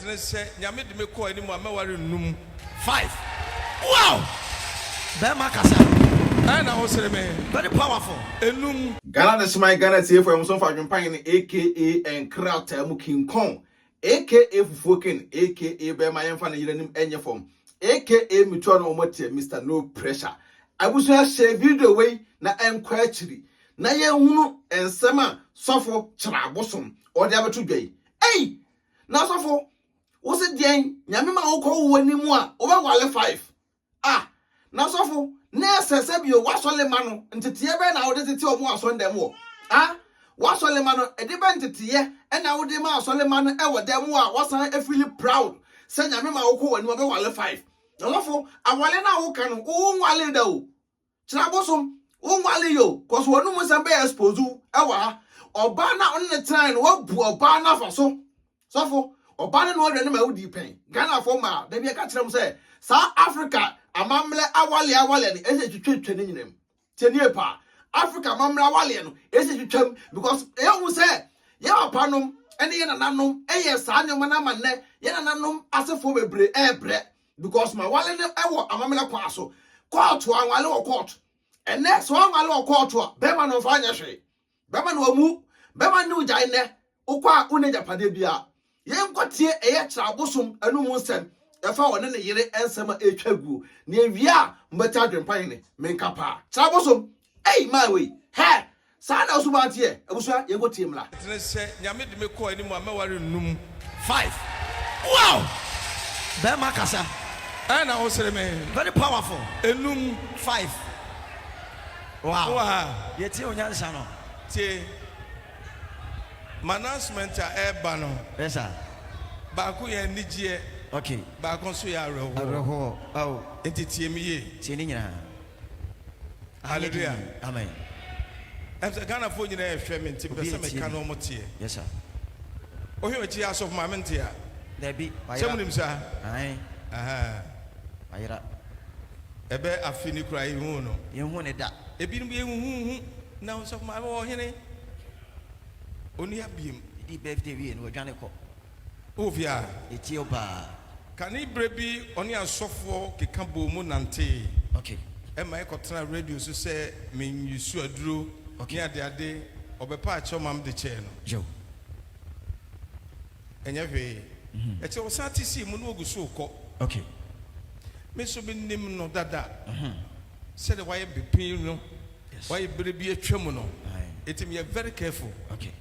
M'announcement ne sɛ Nyame de me kɔ anim a mɛware nnum. 5 wow! Bɛɛma kasa. Ɛn na wosere me. Very powerful. Enum. Ghana Adehyeman Ghana Atiefo Ɛmosomfo Adwempa Hene aka Nkrataa mu King Kong aka Fufuo King aka Bɛɛma Yɛmfa Ne Yere Anim Nyɛ Fam aka Metua No Wɔn Atia Mister No Pressure Abusua hyɛ video wei na ɛnkɔ akyiri na yɛnhunu nsɛm a sɔfo Kyerɛ Abosom ɔde abɛto dwa yi. Ei! Na sɔfo, wo se deɛn? Nyame ma wokɔ wo anim a wobɛwale 5. Ah! Na sɔfo, na ɛsɛ sɛ bio w'asɔle ma no nteteɛ bɛn na wode tete ɔmo asɔre dɛm wɔ? Ah! W'asɔle ma no ɛde bɛn nteteɛ ɛna wode ma asɔle ma no ɛwɔ dɛm wɔ a wasan afeeli proud sɛ Nyame ma wokɔ w'anim a wobɛwale 5. Na sɔfo, awale no a woka no, wo wonwalee da o. Kyerɛ abosom, wonwale yɛ o, cause wɔn mu nsɛm bɛyɛ expose wo ɛwɔ ha. Ɔbaa no a ɔne ne tenae no, wabu ɔbaa no afa so. Sɔfo, ɔbaa no na ɔhwɛ ne ma wodii pɛn. Ghanafoɔ mmaa, da bi ɛka kyerɛ mo sɛ, saa Africa amammerɛ awale awale no, ɛsɛ twitwatwa ne nyinam. Tie nie paa, Africa amammerɛ awaleɛ no, ɛsɛ twitwam because ɛhu sɛ yɛn papa nom ɛne yɛn nananom ɛyɛ saa nneɛma no ama nnɛ yɛn nananom asefoɔ bebree ɛrebrɛ. Because ma wale no wɔ amammerɛ kwan so. Kɔɔto anwale wɔ kɔɔto. Ɛnɛ sɛ wanwale wɔ kɔɔto a, bɛrima no mfa nyɛ hwee. Bɛrima no wamu. Bɛrima no ne wo gyae nnɛ. Wokɔ a wonni agyapadeɛ biara. Yɛnkɔtie ɛyɛ kyerɛ abosom anum nsɛm ɛfa ɔne ne yere nsɛm a ɛretwa guo. Na yɛwie a mobɛte adwempa hene. Menka paa. Kyerɛ abosom. Ei maa wei. Hɛ! Saa na osuban teɛ. Abusua, yɛnkɔ tie mmra. Tene sɛ Nyame de me kɔ anim a mɛware num. 5 wow! Bɛɛma kasa. Ɛn na wosere me. Very powerful. Enum. 5 wow! Wowɔ ha? Yɛtie wo nyansa no. Tie. M'announcement a ɛreba no. Yes sir. Baako yɛ anigyeɛ. Okay. Baako nso yɛ awerɛhoɔ. Awerɛhoɔ, oh. Nti tie me yie. Tie ne nyinaa. Hallelujah. Amen. Ɛm sɛ Ghanafoɔ nyinaa ɛhwɛ me nti mpɛ sɛ meka na ɔmo teɛ. Yes sir. Wohwɛ m'akyi yɛ asɔfo maame nte a. Dabi, wayera. Sɛ monim saa? Ae. Ahaa. Wayera. Ɛbɛ afe ni koraa yɛnhuu no. Yɛnhuu no da. Ebinom yɛnhuhu na ɔsɔfo maame wɔ hene. Ɔnni ha biem. Yɛdii birthday wie no wadwane kɔ. Wowɔ fie a? Yɛtie wo paa. Kane berɛ bi ɔne asɔfoɔ keka bɔɔ mu nantee. Okay. Ɛma ɛkɔtenaa radio so sɛ menyusu aduro Okay. ne adeade. Ɔbɛpaa kyɛw ma mede kyɛɛ no. Yo. Ɛnyɛ hwee. Ɛkyɛ ɔsan te sii mu na ɔgu so rekɔ. Okay. Me nso menim no dada. Sɛdeɛ wayɛ bepin no, Yes. wayɛ berɛ bi atwa mu no. Aye. Enti meyɛ very careful. Okay.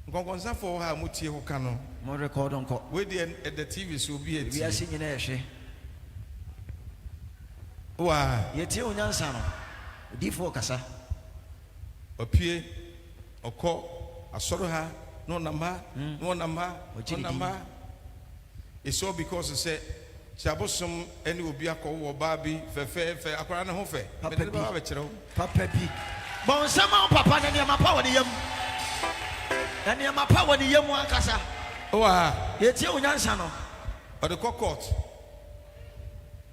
Nkɔnkɔnsafoɔ wɔ ha a motie hɔ ka no. Mo record nkɔ. Wei deɛ ɛda TV so obi atie. Wiase nyinaa ɛhwɛ. Waa. Yɛtie wo nyansa no. Odiyifoɔ kasa. Wapue, ɔkɔ asɔre ha na ɔnam ha na ɔnam ha na ɔnam ha. It's all because sɛ Kyiabosom ne obi akɔwo ɔbaa bi fɛfɛɛfɛ, akwadaa no ho fɛ. Papa Mede no bi. bɛba abɛkyerɛ wo. Papa bi. Bɔ nsam ma wo papa na nneɛma pa wɔ ne yam. Na nneɛma pa wɔ ne yam ankasa. Wowɔ ha? Yɛtie wo nyansa no. Ɔde kɔ court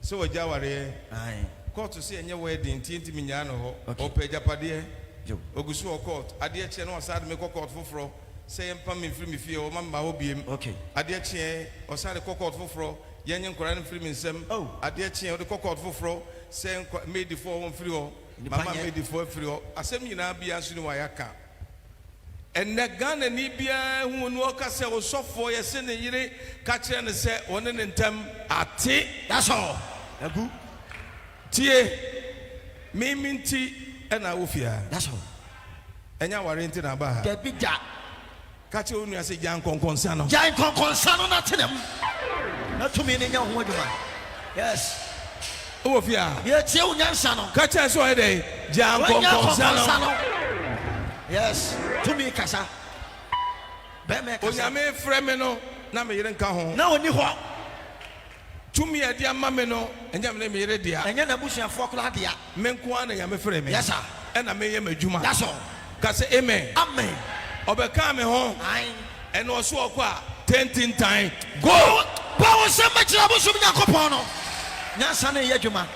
sɛ wagya awareɛ. Ae. Court sɛ ɛnyɛ wedding nti yɛntumi nnyaa no hɔ. Okay. Ɔpɛ agyapadeɛ. Yo. Ɔgu so wɔ court. Adeɛ kyeɛ na wasan de me kɔ court foforɔ sɛ yɛmpam me mfiri me fie hɔ, mma memma hɔ biem. Okay. Adeɛ kyeɛ ɔsan de kɔ court foforɔ, yɛnnye nkwadaa no mfiri me nsam. Oh. Adeɛ kyeɛ ɔde kɔ court foforɔ sɛ nkwa maidfoɔ wɔmfiri hɔ. Nnipa Mama nyɛ. maidfoɔ afiri hɔ. Asɛm nyinaa biara nso ni hɔ a yɛaka. Ɛnnɛ Ghanani biara hu no ɔka sɛ osɔfoɔ yɛse ne yere ka kyerɛ no sɛ ɔne ne ntam ate. That's all. Agu. Tie, me me nti na wo fie ha. That's all. Ɛnyɛ awareɛ nti na aba ha. Dabi da. Ka kyerɛ wo nua sɛ gyae nkɔnkɔnsa no. Gyae nkɔnkɔnsa no na tena mu na tumi no nyɛ wo ho adwuma. Yes. Wowɔ fie a. Yɛtie wo nyansa no. Ka kyerɛ sɛ ɔyɛ dɛn? Gyae Wanya nkɔnkɔnsa no. nkɔnkɔnsa no. Yes. Tumi kasa. Bɛrima kasa. Onyame frɛ me no na me yere nka ho. Na ɔnni hɔ. Tumi a ɛde ama me no, ɛnyɛ me ne me yere dea. Ɛnyɛ n'abusuafoɔ koraa dea. Me nko ara na Nyame frɛɛ me. Yes sir. Ɛna meyɛ m'adwuma. That's all. Ka sɛ amen. Amen. Ɔbɛkaa me ho. Ae. Ɛna ɔso ɔkɔ a, tentintan, go! Bɔ wo nsam bɛkyerɛ abosom Nyankopɔn no. Nyansa no reyɛ adwuma.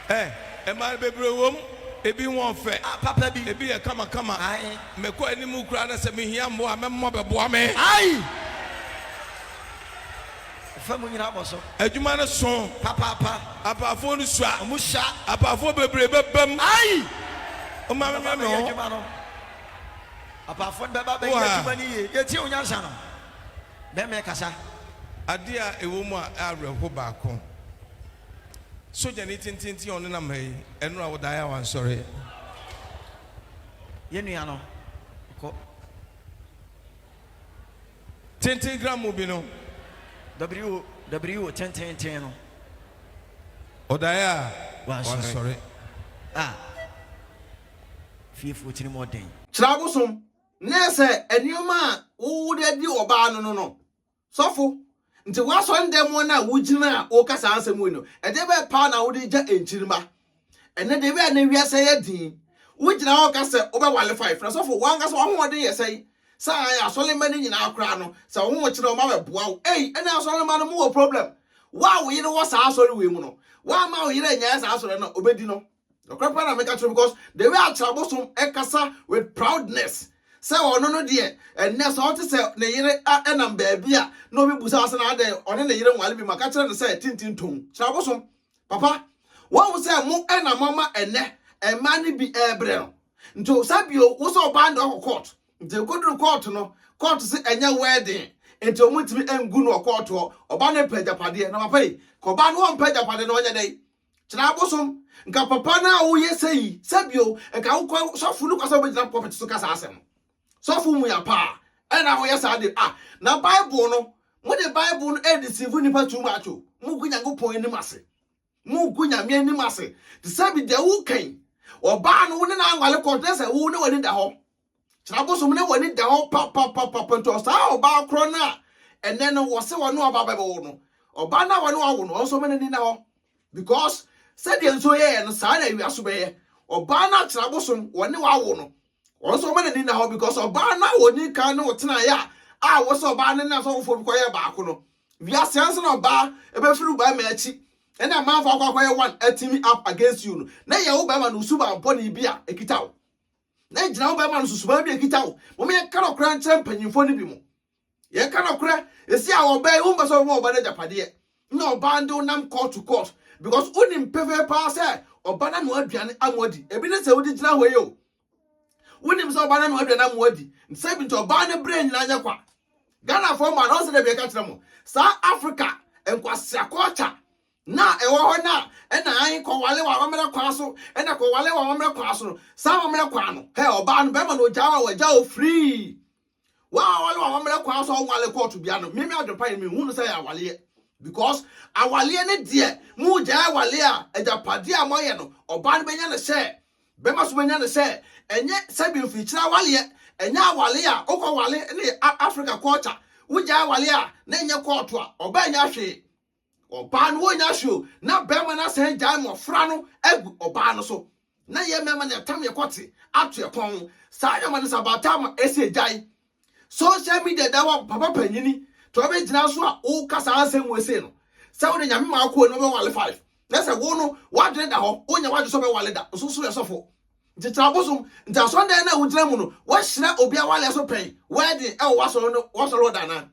Ɛ, mmaa no bebree wom, ebi ho ɔfɛ. Ah, papa bi. Ebi yɛ kamakama. Ae. Mekɔ anim koraa na sɛ mehia mmoa a, mɛma wɔabɛboa me. Ae. Fa mu nyinaa bɔ so. Adwuma no so. Papaapa. Apaafoɔ no sua. Ɔmo sua. Apaafoɔ bebree bɛba mu. Ayi! Momma Bɛba menwene me bɛyɛ ho. adwuma no. Apaafoɔ no bɛba Wo bɛyɛ ha. adwuma no yie. Yɛtie wo nyansa no. Bɛrima ɛkasa. Adeɛ a ɛwɔ mu a ɛyɛ awerɛho baako. Sogyani tententen a ɔnenam ha yi, ɛnora wodaeɛ a wansɔre. Yɛn nua no, kɔ. Tenten gram mu bi no. W W tententen no. Ɔdaeɛ a Wansɔre. wansɔre. A fiefoɔ tirim ɔden. Kyerɛ abosom, na sɛ nneɛma a wode adi ɔbaa no no no, sɔfo, nti w'asɔre dɛm hɔ no a wogyina a woka saa asɛm wei no, ɛdeɛ bɛyɛ paa na wode gya nkyirimma? Ɛnɛ deɛ bɛyɛ na wiase yɛ den. Wogyina hɔ ka sɛ wobɛwale five. Na sɔfo, w'ankasa w'ahoɔden yɛ sɛn? Sɛ ayɛ asɔremma no nyinaa koraa no, sɛ wo ho kyerɛ wɔn abɛboa wo. Ei, ɛne asɔremma no mowɔ problem. Wo a wo yere wɔ saa asɔre wei mu no, woamma wo yere annyae saa asɔre no a, ɔbɛdi no. Nokorɛ paa na meka kyerɛ because the way Akyerɛbosom ɛkasa with proudness sɛ ɔno no deɛ ɛnɛ sɛ ɔte sɛ ne yere ɛnam baabi a na obi busa sɛ na adɛn ɔne ne yere nwale bi ma ka kyerɛ no sɛ tintin tom. Kyerɛbosom papa wɔn sɛ mo ɛna mo ama ɛnɛ mmaa no bi ɛrebrɛ no nti sɛ bio wo sɛ ɔbaa no ɔkɔ court nti ɛkɔduru court no court sɛ ɛnyɛ wedding nti ɔmo ntumi ngu no wɔ court hɔ. Ɔbaa no pɛ agyapadeɛ na papa yi ka ɔbaa no ɔmpɛ agyapadeɛ na ɔnyɛ dɛn? Kyerɛ abosom nka papa no a woyɛ sɛ yi sɛ bio nka wokɔ sɔfo no kɔ sɛ wobɛgyina pulpit so ka saa asɛm no. Sɔfo mu ya paa ɛna woyɛ saa de ah na Bible no mode Bible no ɛdeceive nipa too much o. Mugu Nyankopɔn anim ase, mugu Nyame anim ase te sɛ bi deɛ wokan ɔbaa no wo ne no anwale kɔto na sɛ wo ne w'ani da hɔ. Kyerɛ abosom ne w'ani da hɔ papapapapa nti ɔsaa ɔbaa korɔ no a ɛnɛ no wɔ se wɔne ɔba bɛbɛwo no, ɔbaa no a wɔne wawo no ɔnso ma n'ani na hɔ because sɛdeɛ nsuo yɛyɛ no saa na awia so bɛyɛ. Ɔbaa no akyerɛ abosom wɔne wawo no ɔnso ma n'ani na hɔ because ɔbaa no a wɔni kan ne wɔtenaeɛ a a wɔ sɛ ɔbaa no ne asɔfofoɔ bi kɔyɛ baako no wiase ansa na ɔbaa ɛbɛfiri bɛrima akyi ɛna amanfoɔ akɔ akɔyɛ one atimi up against you no na yɛ wo bɛrima no suban bɔne bi a ɛkita wo na gyina wo bɛrima no so suban bi a ɛkita wo. Mom yɛnka nɔkorɛ nkyerɛ mpanyimfoɔ no bi mu, yɛnka nɔkorɛ ɛsi a ɔbaa yi wompɛ sɛ ɔbɛma ɔba no agyapadeɛ na ɔbaa de wonam court to court because wonim pefee paa sɛ ɔba no anoa aduane ama adi. Ebi ne sɛ wode gyina hɔ yi o, wonim sɛ ɔba no anoa aduane ama adi sɛ bi nti ɔbaa no berɛ nyinaa nyɛ kwa. Ghanafoɔ ma no ɔsɛ dɛ bi ɛka kyerɛ mo saa Africa nkwasea culture na ɛwɔ hɔ na ɛna an kɔwale wɔ amammerɛ kwan so ɛna kɔwale wɔ amammerɛ kwan so no saa amammerɛ kwan no hɛ ɔbaa no bɛrima no ogyaa wa wagya o free wawale wɔ amammerɛ kwan so a ɔnwale kɔɔto bia no mímí adwempa yɛ mi hu no sɛ yɛ awaleɛ because awaleɛ ne deɛ mu gyaa awaleɛ a agyapadeɛ a moayɛ no ɔbaa no bɛnya ne sɛ bɛrima so bɛnya ne sɛ ɛnyɛ sɛbi mfirikyerɛ awaleɛ ɛnyɛ awaleɛ a wokɔ wale ne Africa culture wogyaa awaleɛ a na ɛnyɛ kɔɔto a ɔbaa nya hwee. Ɔbaa no wɔnya hwee o na bɛrima no asan gyae mmɔfra no agu ɔbaa no so na yɛ mmarima no yɛtam yɛ kɔte ato yɛ kɔn saa nneɛma no sɛ about time a ɛsɛ gyae. Social media da hɔ papa panyini to ɔbɛgyina so a woka saa asɛm wɔ ese no sɛ wode Nyame ma akɔ no wobɛwale five na sɛ wo no w'adwene da hɔ wonya w'adwene sɛ wobɛwale da nso so yɛ sɔfo nti kyerɛ abosom nti asɔndan no a wogyina mu no woahyira obi awale so pɛn wedding ɛwɔ w'asɔre no w'asɔre wɔ da anaa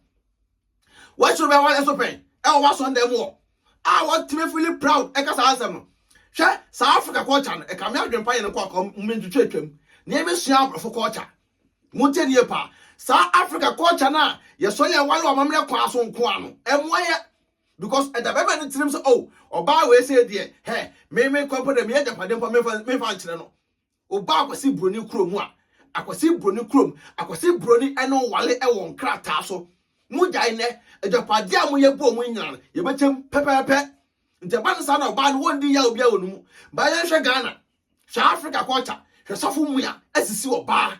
wɔakyerɛ bɛ wɔyɛ so pɛn ɛwɔ w'asɔndan mu hɔ a wɔtumi feeling proud ɛka saa asɛm no. Hwɛ saa Africa culture no ɛka me adwempa yɛ no kɔ akɔ mentwitwa atwam na yɛbɛsua aborɔfo culture. Montie nie paa, saa Africa culture no a yɛsɔre a ɛwale wɔ amammerɛ kwan so nko a no ɛmmoa yɛ because ɛda bɛrima no tirim sɛ oh ɔbaa wei sɛ deɛ hɛ me me kɔ mpo deɛ meyɛ agyapadeɛ mpo memfa memfa nkyerɛ no. Woba Akwasi Broni kurom a, Akwasi Broni kurom, Akwasi Broni ne wo wale wɔ nkrataa so. Mogyae nnɛ, agyapadeɛ a moyɛ bɔɔ mu nyinaa no, yɛbɛkyɛm pɛpɛɛpɛ. Nti ɛba no saa na ɔbaa no wɔndi yaw biara wɔ ne mu. Ba yɛnhwɛ Ghana, hwɛ Africa culture, hwɛ sɔfo mua asisi ɔbaa.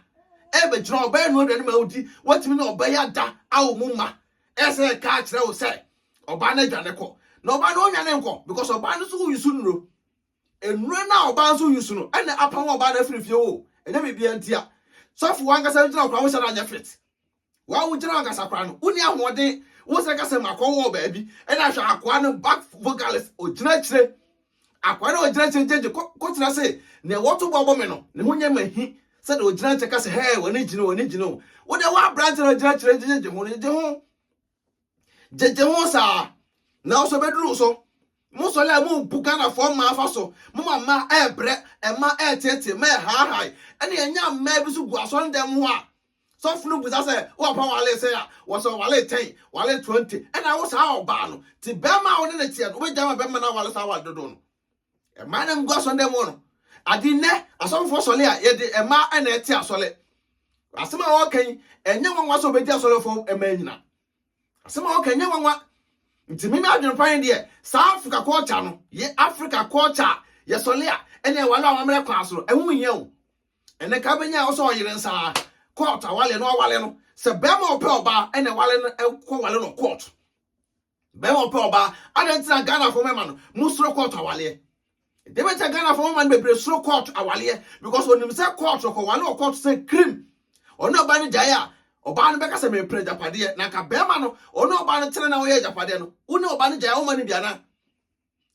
Ɛbɛgyina ɔbaa ɛnoa aduane ma wodi, watumi ne ɔbaa yi ada awo mu mma. Ɛsɛ yɛka akyerɛ wo sɛ ɔbaa no adwane kɔ. Na ɔbaa no ɔnwane nkɔ because ɔbaa no nso woyi so nnuro. Nnuro no a ɔbaa nso use no ɛna apam ɔbaa no afiri fie o, ɛnyɛ biribiara ntia. Sɔfo wankasa gyina koraa wohyɛ no anyɛ fit. Wa wo gyina wankasa koraa no wonni ahoɔden wo sɛ kasa mu akɔ wɔ baabi ɛna hwɛ akoa no back vocalist ogyina akyire. Akoa no ogyina akyire gyegye kɔtena se nea wɔto bɔ bɔ me no ne ho nyɛ ma hi sɛdeɛ ogyina nkyɛ kasa hɛɛ w'ani gyina w'ani gyina o. Wo deɛ wo aberante no ogyina akyire gyegye ho no gyegye ho gyegye ho saa. Na wo so ɛbɛduru wo so. Mo sɔre a mo bu Ghanafoɔ mmaa fa so, mo ma mmaa ɛɛbrɛ, mmaa ɛɛteetee, mmaa ɛhaahae, ɛna yɛnya mmaa bi so gu asɔre dɛm hɔ a, sɔfo no busa sɛ, wo papa walee sɛn a, wɔsɛ ɔwalee 10, walee 20, ɛna wo saa ɔbaa no, te bɛrima a wo ne no teɛ no, wobɛgya ma bɛrima no awale saa awale dodoɔ no. Mmaa na gu asɔre dɛm hɔ no. Ade nnɛ, asɔfofoɔ sɔre a, yɛde mmaa ɛna ɛte asɔre. Asɛm a wɔka yi, ɛnyɛ nwanwa sɛ wɔbɛdi asɔrefoɔ mmaa nyina. Asɛm a wɔka nyɛ nwanwa. Nti me adwene pan deɛ, saa Africa culture no, yɛ Africa culture a yɛsɔle a, ɛne ɛwale a wɔammerɛ kwan so no, ɛho nhia o. Ɛnɛ ka bɛnya a wɔsɛ ɔyere nsaa, court awale no awale no. Sɛ bɛrima ɔpɛ ɔbaa, ɛna ɛwale no ɛkɔ wale no court. Bɛrima ɔpɛ ɔbaa, adɛn nti na Ghanafoɔ mmarima no, mo soro court awaleɛ? Deɛ bɛkyɛ Ghanafoɔ mmarima no bebree soro court awaleɛ, because onim sɛ court ɔkɔ wale wɔ court sɛ cream. Ɔne ɔbaa no gyae a, ɔbaa no bɛka sɛ mepere agyapadeɛ, na nka bɛrima no, ɔne ɔbaa no tena na ɔyɛ agyapadeɛ no, wo ne ɔbaa no gyae a, woma no bi anaa?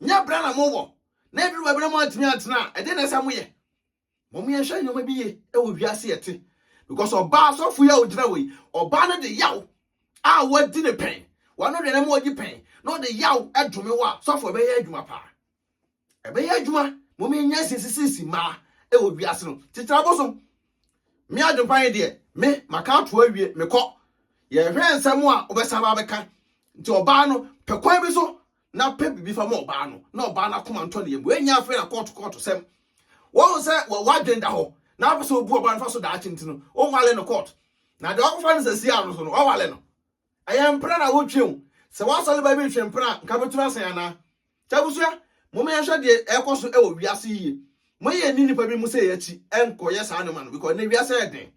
Nyɛ bra na mowɔ, na ɛduru baabi na moantumi antena a, ɛdeɛ na ɛsɛ moyɛ? Mom yɛnhwɛ nneɛma bi yie ɛwɔ wiase yɛte. Because ɔbaa sɔfo yi a ogyina hɔ yi, ɔbaa no de yaw a wadi ne pɛn, wɔno deɛ na ma wadi pɛn, na ɔde yaw ɛdome wɔ a, sɔfo ɛbɛyɛ adwuma paa. Ɛbɛyɛ adwuma. Mom yɛnyɛ sisisisi mmaa ɛwɔ wiase no. Titira bosom. Me adwempa yi deɛ, me maka ato awie, mekɔ. Yɛhwɛ nsɛm a wobɛsan ba bɛka. Nti ɔbaa no, pɛ kwan bi so na pɛ biribi fa ma ɔbaa no, na ɔbaa no akoma ntɔ ne yam. Wɔanya afei na kɔɔto kɔɔto sɛm. Wɔn sɛ wɔadwen da hɔ, na apɛ sɛ obu ɔbaa no fa so daakye nti no, wɔnwale no court. Na deɛ ɔkɔfa no sɛ si ano so no, wɔwale no. Ɛyɛ mpena na wotwe o. Sɛ wɔasɔre baabi ntwe mpena a, nka bɛtumi asan anaa? Kyabusua, moma yɛnhwɛ deɛ ɛkɔ so ɛwɔ wiase yie. Mo yɛ ni nipa bi mu sɛ yɛakyi ɛnkɔyɛ saa nneɛma no, because ne wiase yɛ den.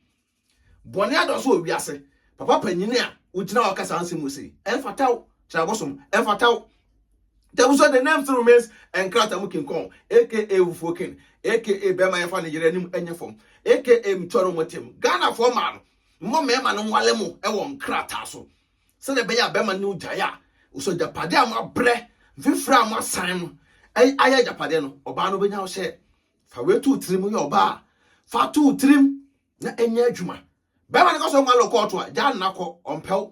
Bɔne adɔso wɔ wiase. Papa panyini a wogyina hɔ kasa nsɛm wɔ sei. Ɛmfata wo. Kyerɛ abosom. Ɛmfata wo. Kyabusua, the name still remains Nkrata mu King Kong, aka Wufuo King, aka bɛrima yɛfa ne yere anim ɛnyɛ fam, aka Mtwa no Motem. Ghanafoɔ maa no, mmɔ mmarima no nwale mo ɛwɔ nkrataa so. Sɛdeɛ ɛbɛyɛ a bɛrima no gyae a, wosɔ agyapadeɛ a moabrɛ, mfimfini a moasan no, ayɛ agyapadeɛ no, ɔbaa no bɛnya wo sɛ, fa wei to wo tirim yɛ ɔbaa, fa to wo tirim na ɛnyɛ adwuma. Bɛrima no ka sɛ ɔnwale kɔɔto a, gyaa no nakɔ, ɔmpɛw.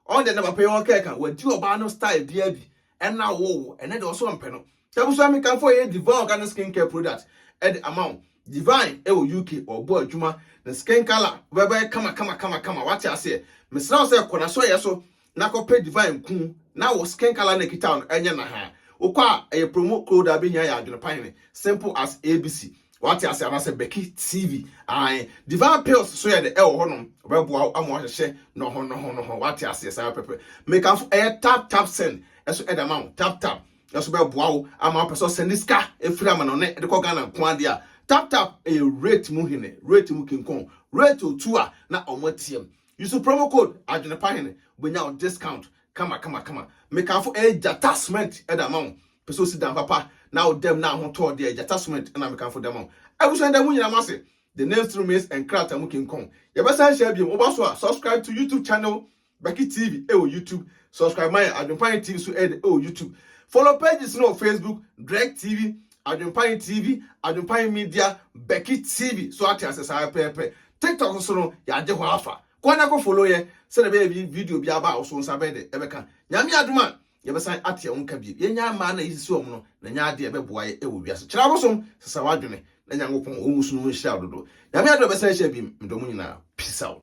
Ɔn deɛ na papa yi ɔkɛɛka, wadi ɔbaa no style biara bi, ɛna wo, ɛnɛ deɛ ɔsɔ ɔmpɛ no. Tabusua mi kanfo yɛ Divine Organic Skin Care product ɛde ama wo. Divine ɛwɔ UK, ɔbɔ adwuma, na skin color bɛbɛ kama kama kama kama, wate aseɛ. Mesrɛ wo sɛ kɔ na sɔyɛ so na kɔpɛ Divine ku na wo skin color na kita no ɛnyɛ na ha. Wokɔ a ɛyɛ promo code a bɛhia yɛ adwene pan simple as ABC. Wate ase anaasɛ Becky TV. Ae, Divine Pills so yɛ de ɛwɔ hɔnom. Ɔbɛboa wo ama wahyehyɛ nɔho nɔho nɔho. Wate aseɛ saa pɛpɛ. Mekamfo ɛyɛ tap tap send ɛso ɛda ma wo. Tap tap ɛso bɛboa wo ama wopɛ sɛ ɔsɛnde sika ɛfiri amanɔne ɛde kɔ Ghana nko adeɛ a. Tap tap ɛyɛ rate mu hene, rate mu kinkɔn, rate otu a na ɔmo atiam. Use promo code adwene pa hene, wobɛnya wo discount kama kama kama. Mekamfo ɛyɛ Gyata Cement ɛda ma wo. Pɛ sɛ osi dan papa na wo dɛm na ahotɔ deɛ Gyata Cement ɛna mekamfo dɛm ma wo. Abusua da mu nyinaa mo ase. The name still remains Nkrataa mu King Kong. Yɛbɛsan hyia biom. Woba so a, subscribe to YouTube channel Becky TV ɛwɔ YouTube. Subscribe my Adwempan TV so ɛde ɛwɔ YouTube. Follow pages no wɔ Facebook, Dreg TV, Adwempan TV, Adwempan Media, Becky TV. So ate ase saa pɛɛpɛ. TikTok so no, yɛagye hɔ afa. Kɔ na kɔ follow yɛ sɛdeɛ ɛbɛyɛ video bi aba a wo so nsa bɛyɛ de ɛbɛka. Nyame adom a, yɛbɛsan ate ɛho nka bio. Yɛnya mmaa na yɛsisi wɔn no, na nya adeɛ ɛbɛboa yɛ ɛwɔ wiase. Kyerɛ abosom, sesa w'adwene, na Nyankopɔn ɔnwu so no nhyira wo dodo. Nyame adom a yɛbɛsan ahyia bio. Medɔ mo nyinaa. Peace out.